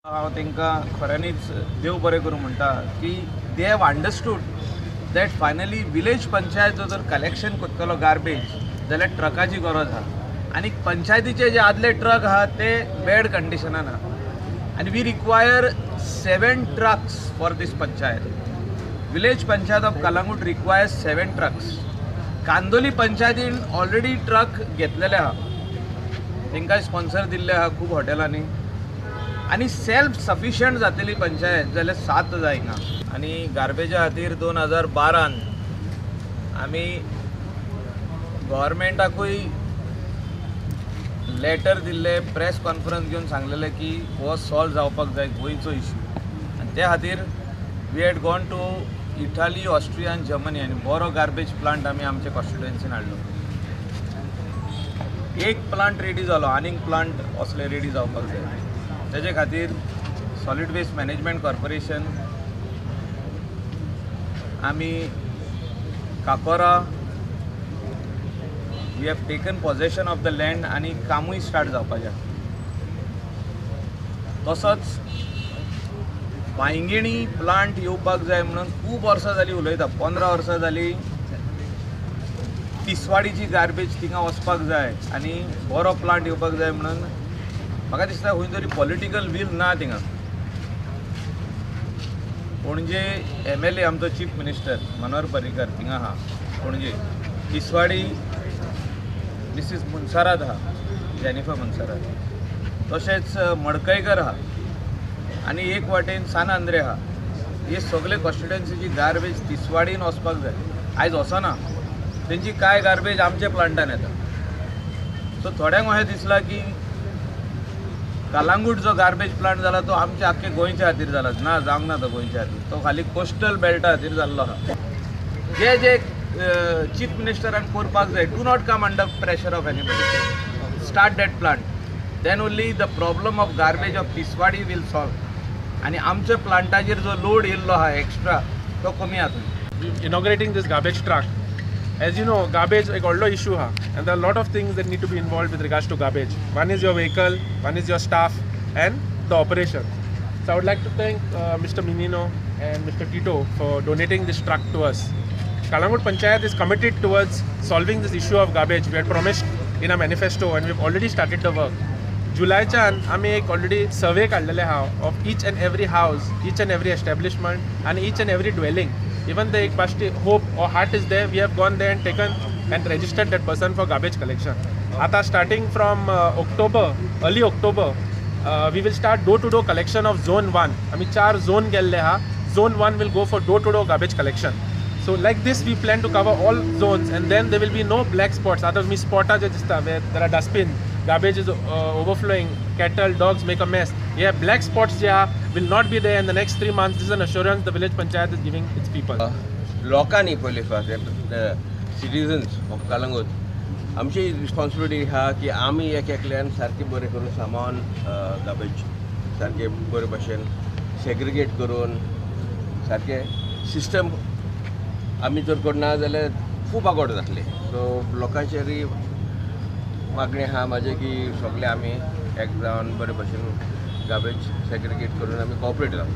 हांव तांकां खऱ्यांनीच देव बरें करूं म्हणटा की they have understood that finally village panchayat जो जर कलेक्शन करतलो गार्बेज जाल्यार ट्रकाची गरज आहा आनी पंचायतीचे जे आदले ट्रक आहा ते बॅड कंडिशनान आहा आनी we require 7 trucks for this panchayat. Village panchayat of Calangute requires 7 trucks. Candolim पंचायतीन already truck घेतलेले आहा, तांकां स्पॉन्सर दिल्ले आहा खूब हॉटेलांनी आनी सेल्फ सफिशियंट जातली पंचायत जाल्यार 7 जायना. आनी गार्बेजा खातीर 2012 आमी गव्हर्मेंटाकूय लेटर दिल्ले, प्रेस कॉन्फरन्स घेवन सांगलेले की हो सॉल्व जावपाक जाय गोंयचो इश्यू. आनी त्या खातीर we had gone to Italy, Austria आनी जर्मनी आनी बरो गार्बेज प्लांट आमी आमच्या कॉन्स्टिट्युएन्सीन हाडलो. एक प्लांट रेडी जालो, आनीक प्लांट असले रेडी जावपाक जाय. तेजे खातीर सॉलिड वेस्ट मॅनेजमेंट कॉर्पोरेशन आमी काकोरा we have taken possession of the land आनी कामूय स्टार्ट जावपाचें. तसोच वांयगिणी प्लांट येवपाक जाय म्हणून खूब वर्सां जालीं उलयता, 15 वर्सां जालीं. तिसवाडीची गार्बेज थिंगा वचपाक जाय आनी बरो प्लांट येवपाक जाय म्हणून म्हाका दिसता खंय तरी पॉलिटिकल वील ना थिंगा. पणजे MLA आमचो चीफ मिनिस्टर मनोहर पर्रीकर थिंगा आहा, पणजे तिसवाडी मिसीस मुन्सारात आहा, जेनिफर मुन्सारात, तशेंच मडकयकर आहा आनी एक वाटेन सान आंद्रे आहा. हे सगळे कॉन्स्टिट्युएन्सीची गार्बेज तिसवाडीन वचपाक जाय, आयज वचना. तेंची कांय गार्बेज आमच्या प्लांटान येता. सो थोड्यांक अशें दिसलां की कलांगूट जो गार्बेज प्लांट जाला तो आमच्या आख्खे गोंयच्या खातीर जाला. ना, जावंक ना तो गोंयच्या खातीर, तो खाली कोस्टल बेल्टा खातीर जाल्लो आहा. जे जे चीफ मिनिस्टरान करपाक जाय, do not come under pressure of anybody, start that plant, then only the problem of garbage of Tiswadi will solve. आनी आमच्या प्लांटाचेर जो लोड येयल्लो आहा एक्स्ट्रा तो कमी जातलो. Inaugurating this garbage truck. As you know, garbage एक व्हडलो इशू आहा and there are lot of things that need to be involved with regards to garbage. One is your vehicle, one is your staff and the operation. So I would like to thank Mr. Minino and Mr. Tito for donating this truck to us. Calangute Panchayat is committed towards solving this issue of garbage. We had promised in our manifesto and we have already started the work. जुलायच्यान आमी एक already survey काडलेले आहा of each and every house, each and every establishment आनी each and every dwelling. Even the एक पाश्टी hope or heart is there, we have gone there and taken and registered that person for garbage collection. आता starting from October, early October, we will start door to door collection of zone 1. आमी 4 zone केल्ले आहा. Zone 1 will go for door to door garbage collection. So like this we plan to cover all zones and then there will be no black spots. आतां तुमी स्पॉटां जे दिसता where there are dustbin, garbage is overflowing, cattle, dogs make a mess. Yeah, black spots जे आहा will not be there in the next 3 months. This is an assurance the village panchayat is giving its people. लोकांनी पयले फावट citizens of Calangute आमची responsibility आहा की आमी एक एकल्यान सारकें बरें करून सामान गार्बेज सारकें बरे भशेन सेग्रिगेट करून सारकें सिस्टम आमी जर करना जाल्यार खूब आगोड जातली. सो लोकांचेरूय मागणें आहा म्हाजें की सगळे आमी एक जावन बरे भशेन गार्बेज सेग्रिगेट करून आमी कॉपरेट जावं.